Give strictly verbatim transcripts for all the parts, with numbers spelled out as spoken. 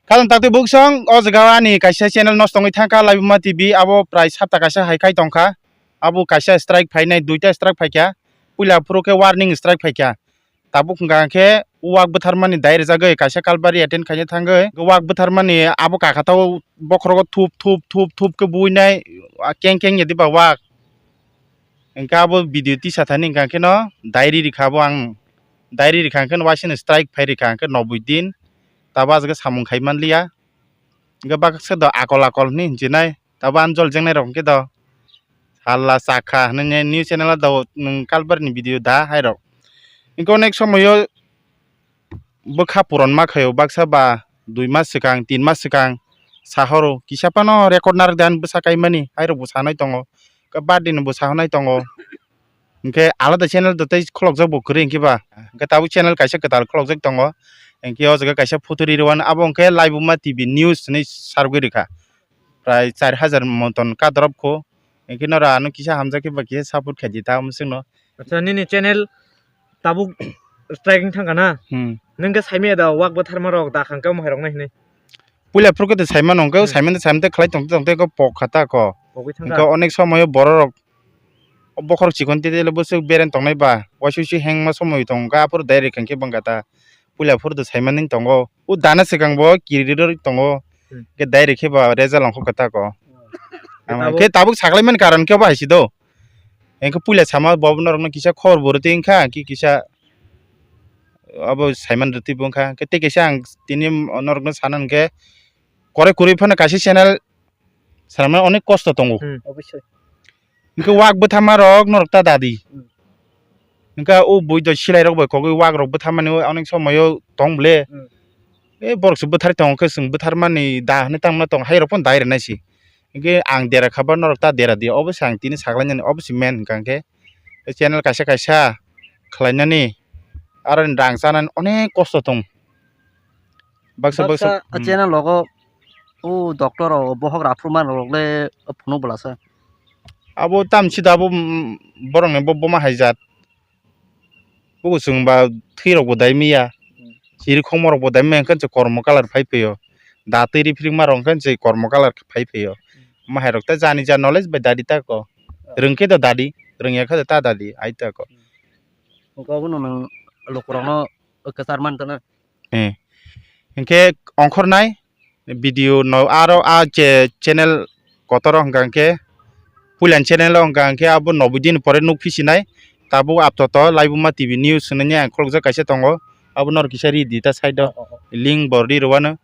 Khajang takti buksong, o jaga o ani kaisa channel nosto wngwi thangkha, Laibuma T V, abo prai sapta kaisa hai khai tongkha. Abo kaisa strike phainai, duita strike phaikha. Puila phuru khe warning strike phaikha. Tabuk hwnkha khe wak bwtharmani dai rwjagwi kaisa kalbari attend khaina thangwi, wak bwtharmani abo kakhatao bokhorogo thup thup thup thup khe buinai, a, keng keng ya diba wak. Hwnkhe abo video tisa thani hwnkha kheno diary rikha bo ang, diary rikha hwnkhe waisano strike phai rikha hwnkhe noboi din, tabo aswk samung khai manliya. Hwnkhe baksa do akol akol hinwi hinjinai, tabo ani jol jengnai rok hwnkhe do halla chakha hinwi new channel o do nwng kalbari ni video da hai rok. Hwnkhe onek somoyo bwkha puron ma khaio, baksa ba dui mas swkang, tin mas swkang sahoro kisa phano record narwk de ani bwsa kaimani, hai rok bo sanai tongo, birthday ni bo sahonai tongo. Hwnkhe alada channel do tei khulokjak bo kwrwi hwnkhe ba, hwnkhe tabuk channel kaisa kwtal khulokjak tongo, hwnkhe o jaga kaisa photo ri rwano, abo hwnkhe Laibuma T V news hinwi sargwi rwkha, prai char hajar moton kadrap kho, hwnkhe norok ano kisa hamjak khe ba kisa support khaidi ta omo chwngno. Acha, nini channel tabuk striking thangkha na? Hmm. Nwng khe saimaya da wak bwtharma rok da khang khe omo hai rok nai hinwi? Puila phuru khe saimano hwnkhe, hmm, saimano saimano khlai tongte tongte khe pok kha ta kho. Pogwi thangkha. Hwnkhe onek somoyo borok rok o bokhorok chikon tete le bwswk bereng tongnai ba, waisa waisa hengma somoi tongo, aphuru direct hwnkhe bangkha ta. Puila phuru do saimani tongo, o dana swkang bo kiri rw tongo, hmm, hwnkhe direct khe ba result ongkha kha ta kho. Hmm. Ama tabuk khe tabuk saklaimani karon khe bo hai si do. Hwnkhe puila sama bo norokno kisa khobor bo rwtwi wngkha, ki kisa abo saiman rwtwi bo wngkha. Hwnkhe tei kaisa ang tini norokno sana hwnkhe, koroi kwrwi phano kaisa channel swnamnani onek kosto tongo. Hmm, obosoi. Hwnkhe wak bwtharma rok norok ta dadi. Hmm. Hwnkhe o bui do silai rok bai kogwi wak rok bwtharmani onek somoyo tong ble. Hmm. E borok se bwthar tongo khe chwng bwtharmani da hinwi tamo tong hai rok phano dai rwnai se. Hwnkhe ang dera kha ba norok ta dera di, obo se ang tini saklainani, obo se main hwnkha hwnkhe channel kaisa kaisa khlainani, aroni rang chanani onek kosto tong. Baksa, baksa, baksa, hmm, channel logo o doctor rok bohok raphru man rok le phunuk bwlasa. Abo tamsi da abo, mm, borokni bo boma hai jat. Bugo chwng ba thwi rok bo dai miya. Hmm. Chiri khokma rok bo dai miya, hwnkhe chwng kormo colour phai phaio. Da twi riphrikma rok hwnkhe chwng kormo colour phai phaio. Hmm. Omo hai rok ta jani ja knowledge bai dadi ta ko. Oh. Rwng khe do dadi, rwngya khe do ta dadi, ai ta ko. Hmm. Hwnkhe obono nwng lukurokno kwchar man tana. Eh. Hwnkhe ongkhornai video no aro a che channel kotor o hwnkha hwnkhe puilani channel o hwnkha hwnkhe abo noboi din pore nukphi sinai. Tabuk aptoto Laibuma T V news hinwi ang khulukjak kaisa tongo, abo norok kisa ri di ta side o. Oh, oh, oh. Link bo ri rwano.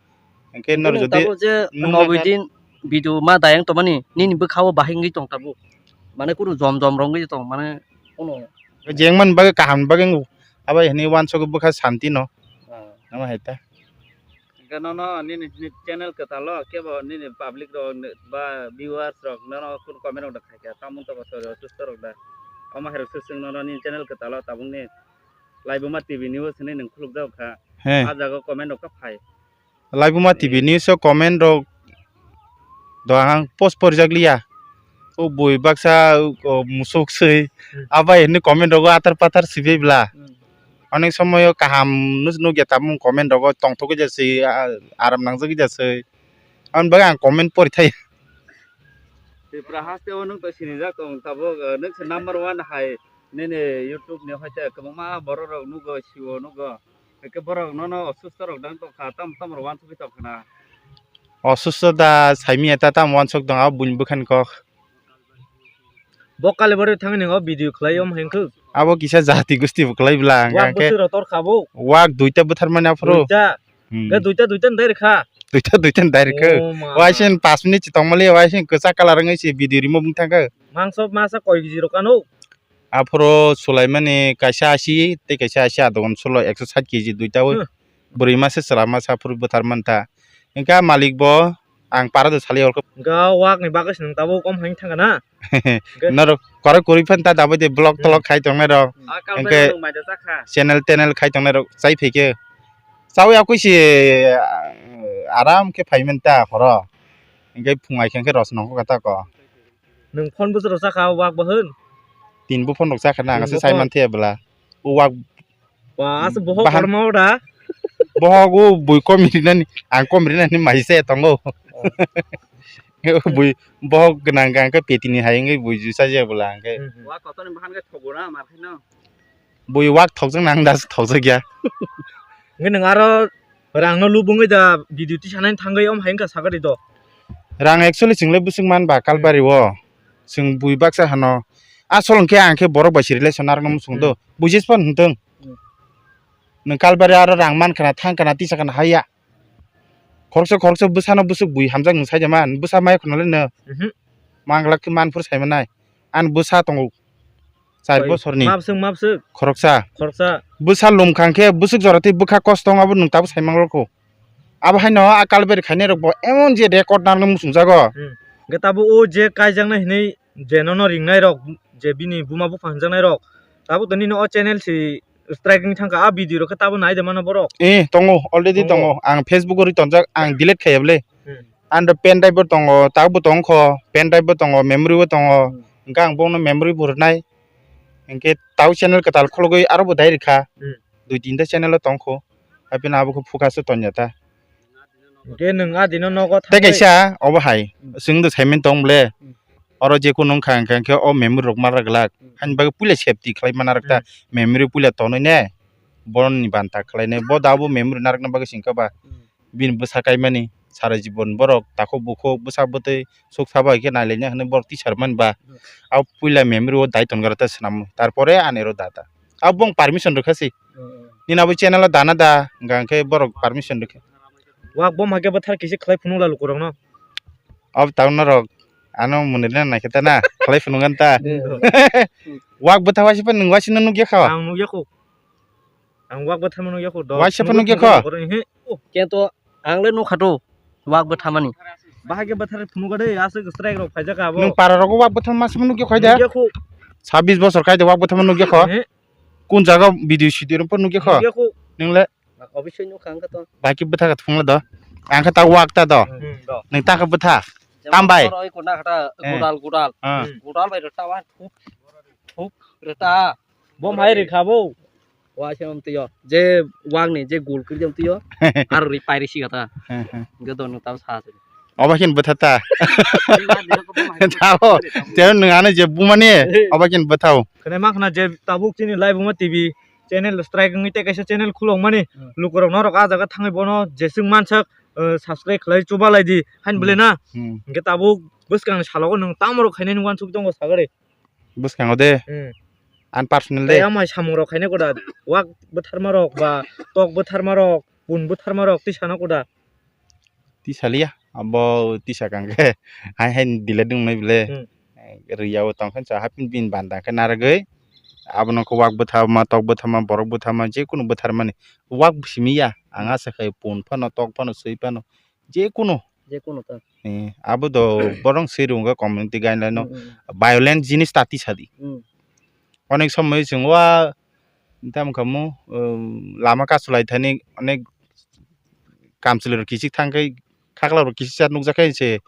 Hwnkhe norok jodi tabuk je nugna noboi khe din video ma dayang tongmani nini bwkha o bahai wngwi tong tabuk. Mane kunu jom jom rw wngwi tong mane kunu. Jengmani bagwi kaham bagwi wngo. Abo hinwi uansukgwi bwkha santi no. Ah. Omo hai ta. Hwnkhe nono nini, nini channel kwtal o kebo nini public rok ni ba viewers rok nono kunu comment rok da khaikha, tamung tabuk sorry osusto rok da. Omo hai rok swk swk nono nini channel kwtal o tabukni Laibuma T V news hinwi nwng khulukjak kha. He. Ah jaga o comment rok kha phai. Laibuma T V news o comment rok do ang post porijak liya. O bui baksa, o musuk swi. Hmm. Abai hinwi comment rogo atar patar sibui bla. Hmm. Onek somoyo kaham nuk-, nukya tabuk comment rogo tongthok ja swi, a-, aram nangjak ja swi. Aboni bagwi ang comment pori thai. Tripura haste o nwng to sinijak tong tabuk, eh, nwng se number one hai nini YouTube ni hoite kwbangma borok rok nugo, siwo nugo. Hwnkhe borok nono osusto rok dang tongkha, tamo tamo rok uansugwi tongkha na. Osusto da saimanya ta tamo uansuk tong, abo buini bwkhani kok. Bo Kalibari thangwi ningo video khlai om hwnkhe. Abo kisa jati gusti bo khlai bla hwnkha. Wak hwnkhe bwswk rok torkha bo. Wak duita bwtharmani aphuru. Duita. Hmm. Hwnkhe duita duita ni dai rwkha. Duita duita ni dai rwkha. Oh ma. Waising pas minute se tongmali, waising kwchak colour wngwi se video rimo bwthangkha. Mangso masa koi kg rok ano. Aphuru sulaimani kaisa asi tei kaisa asi adogon sulo ekso sait kg duita oi. Hmm. Bwrwi masa chwla masa aphuru bwthar mantha. Hwnkhe a malik bo ang para do sali orkho. Hwnkhe o wak ni bagwi se nwng tabuk kom haino thangkha na? Norok koroi kwrwi phano ta dabai de vlog, hmm, tolok khai tongnai rok. Hmm. Hwnkhe channel tenel khai tongnai rok chai phaikhe. Chawi akwi se, ah, aram khe phaiman ta horo. Hwnkhe phung ai khe rosno kho kata ko. Nwng phone bwswk rok chakha wak bo hwn? Tin bo phone rok chakha na, ang se sai man thaya bwla. O wak ba, asa bohok bahan korma o da? Bohogo bui kom rinani, ang kom rinani mai se tongo. Bui bohok gwnang hwnkhe petini hai wngwi bui jusa je bwla hwnkhe. Hmm, hmm. Wa kotorni bahan khe thogo na mar khe no. Bui wak thokjak nang das thokjak ya. Hwnkhe nwng aro rangno lubungwi da video tisanani thangwi om hai wngkha sakari do. Rang actually chwngle bwswk man ba Kalbari o. Chwng bui baksa hano. Asol hwnkhe ang khe borok bai se relation narwkna muchung do. Hmm. Bujisphan hwntwng. Hmm. Nwng Kalbari aro rang man khana, thang khana, tisa khana haiya. Khoroksa khoroksa bwsano bwswk bui hamjak nwng saida man, bwsa mai khwnale no. Mhm. Manglak khe manphuru saimanai. Ani bwsa tongo char Oi, bosorni. Mabswk, mabswk. Khoroksa. Khoroksa. Bwsa lum khang khe bwswk jora tei bwkha kosto wng abo nwng tabuk saimang rokho. Abo haino a Kalbari khainai rokbo emon je record narwkna muchungjago. Hmm. Hwnkhe tabuk o je kaijaknai hinui je nono ringnai rok, je bini buma bupha hwnjaknai rok, tabuk to nini o channel si strike wngwi thangkha, a video rok khe tabuk nai de mano borok? Eh, tongo, already tongo. Tongo. Ang Facebook o ri tonjak, ang delete khaiya bwle. Hmm. Ang do pen drive bo tongo, tabuk bo tongkho, pen drive bo tongo, memory bo tongo. Hmm. Hwnkhe ang bono memory bo rwnai. Hwnkhe tabuk channel kwtal khulugwi aro bo dai rikha. Hmm. Dui tinta channel o tongkho. Hapheno abo khe focus o tonya ta. Hwnkhe nwng a dino nogo tei thangwi kaisa obo hai, hmm, chwng do saiman tong bwle. Hmm. Oro je kunu wngkha hwnkha hwnkhe o memory rok ma rwglak. Hmm. Haini bagwi puila safety khlai mana rwkta. Hmm. Memory puila tonwi ne. Boroni banta khlainai. Bo da bo memory narwkna bagwi singkha ba. Hmm. Bini bwsa kaimani sara jibon borok takhuk bukhuk bwsa bwtwi suk sabo hai khe nailaina hwnwi borok tisar mani ba. Hmm. Abo puila memory o dai tongra ta swnam. Tarpore ani ro da ta. Abo bong permission rwkha si. Hmm. Nini abo channel o dana da, hwnkha hwnkhe borok permission rwkha. Wak bom hakhe bwthar kisi khlai phunukla lukurokno. Ob tauna rok ano mwnwina naikhe ta na, khlai phunukgani ta. Hmm. Wak bwtha waisa phano nwng waisa no nukya kha? Ang nukya kho. Ang wak bwtharma nukya kho, dok waisa phano nukya kho? He. Kento ang le nukha to wak bwtharmani. Bahai khe bwthar phunukha de, aswk strike rok phaijak abo. Nwng para rogo wak bwtharma se nukya kho da? Nukya kho. Sabis bosor khai de wak bwtharma nukya kho? He. Kun jaga video sidio rok nukya kho? Nukya kho. Nwng le? Obviously nukha ang kha to. Bahai khe bwtha kha thungla do. Ang kha ta wak ta do. Hmm, do. Nwng ta kha bwtha. Tambai. Oro iko na kha ta. Eh. Gudal, gudal. Ah. Hmm. Gudal bai rwta wa thup, thup rwta. Bom hai rikha bo. Wa se mam twiyo. Je wak ni je gul kri jam twiyo. Ar ri pai ri si kata. Hmm, hmm. Ge do nwng ta sa se. Oba khin bwtha ta. Tao, teo nwng ano je bumani, oba khin bwthao. Khwnai ma khna je tabuk chini Laibuma T V channel strike wngwi tei kaisa channel khulokmani, hmm, lukurok norok ah jaga thangwi bono jeswk mansak, eh, subscribe khlai chubalai di, hain bwle na? Hmm. Hwnkhe tabuk bwskangni salogo nwng tamo rok khainani uansuk tongo sagari. Bwskango de. Hmm. An personal de. Tei amai samung rok khainai koda, wak bwtharma rok ba tok bwtharma rok, pun bwtharma rok tei sana koda. Tisaliya, abo tisa kang khe hai hai delete wngnai bwle. Hmm. Rwya o tong khe cha hapin bin banda khe narwgwi. Abono khe wak bwtharma, tok bwtharma, borok bwtharma, je kunu bwtharmani wak simi ya. Ang asa khai pun phano, tok phano, swi phano, je kunu. Je kunu ta. Eh, abo do borok swi rwngkha community guideline no. Hmm, hmm. Violence jinis ta tisadi. Hmm. Onek somoi chwng wa tamo khamu, um, lama kasulai thani onek kamchwlwi rok kichik thang khai, khakla rok kichik chat nukjak khai se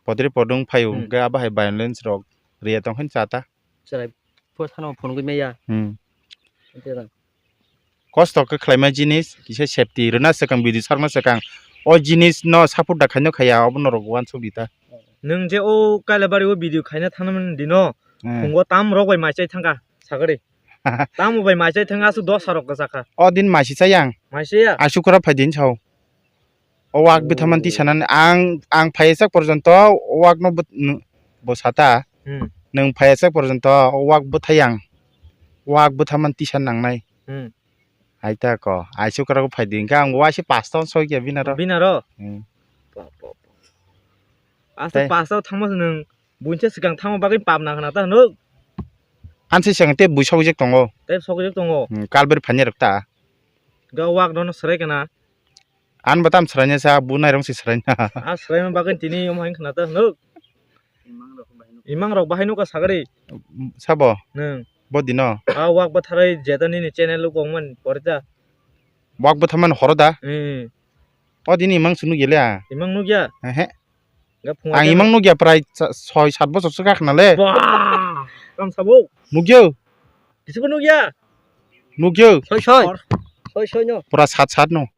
podre podung phaio, hmm, hwnkhe abo hai violence rok rwya tong khe cha ta. Chwrai pho sano phunugwi maya. Hmm. Kosto khe khlaima jinis, kisa safety rwna swkang, bidi sarma swkang. O jinis no support da khaino khaya, obo norok uansuk di ta. Nwng je o Kailabari o video khaina thangna mani dino, hmm, phungo tam rok bai maichai thangkha, sagari. Tamo bai maichai thang aswk dosa rok kwchakha. O din maisi chayang. Maisi ya? Aswk khorok phai din sao. O wak bwthaman tisanani ang, ang phaiya sak porjonto o wakno bwt-, nw-, bo sata. Hmm. Nwng phaiya sak porjonto o wak bwthayang. Wak bwthaman tisan nangnai. Hmm. Hai ta ko, aswk khorok phai din khe ang waisa pasta soi khe binaro. Binaro? Hmm. Aswk pasta thangma nwng Buinsa swkang thangma bagwi pap nang khna ta hwnwi. Ansi swkang tei bui sokjak tongo. Tei sokjak tongo. Hmm, kalbari phainai rok ta. Ga wak dono swrai kana. An batam swraina sa bu nairong si swraina. A swraima bagwi tini omo hai khna ta hwnwi. Imang rok bahai nuka sagari. Sabo? Nwng. Bo dino. A wak bwtharai jeta nini channel o kongmani pore ta. Wak bwtharmani horo da? Hmm. O dini imang sunu gele a. Imang nugya? Ehe. Ang imang nukya prai sa-, soi sat bochor se kha khna le. Bwaa! Kam sabo? Nukyo. Kisibo nukya? Nukyo. Soi, soi. Hor. Soi soi no. Pura sat sat no.